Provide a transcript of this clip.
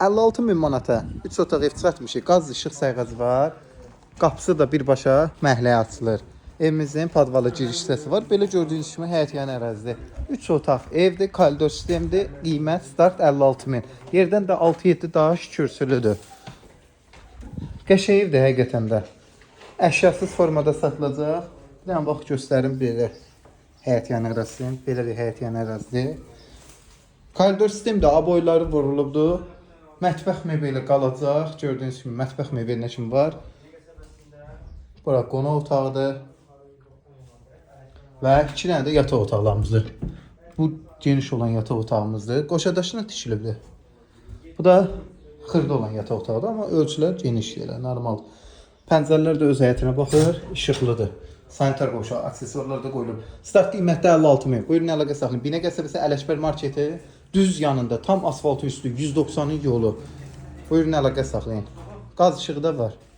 56 min manata 3 otaq ev çıxartmışıq. Qaz, işıq sayğacı var. Qapısı da birbaşa məhəlləyə açılır. Evimizin podvalı giriş hissəsi var. Belə gördüyünüz kimi həyət yanı ərazidir. 3 otaq evdir, koridor sistemdir. Qiymət start 56 min. Yerdən də 6-7 daş kürsülüdür. Qəşəng evdir həqiqətən də. Əşyasız formada satılacaq. Bir dənə bax göstərim belə həyət yanı ərazisi, belə bir həyət yanı ərazisi. Koridor sistemdə aboyları vurulubdur. Mətbəx mebeli qalacaq. Gördüyünüz kimi mətbəx mebelinə kimi var. Bura qonaq otağıdır. Və iki dənə də yataq otaqlarımızdır. Bu geniş olan yataq otağımızdır. Qoşa daşına tikilibdir. Bu da xırda olan yataq otağıdır, amma ölçülər genişdir, elə normal. Pəncərələr də öz həyətinə baxır, işıqlıdır. Sanitar qovşağı, aksesuarlar da qoyulub. Start qiymətdə 56 min. Buyurun, əlaqə saxlayın. Binə qəsəbəsi Ələkbər marketi düz yanında, tam asfaltın üstü 190-ın yolu. Buyurun, əlaqə saxlayın. Qaz işığı da var.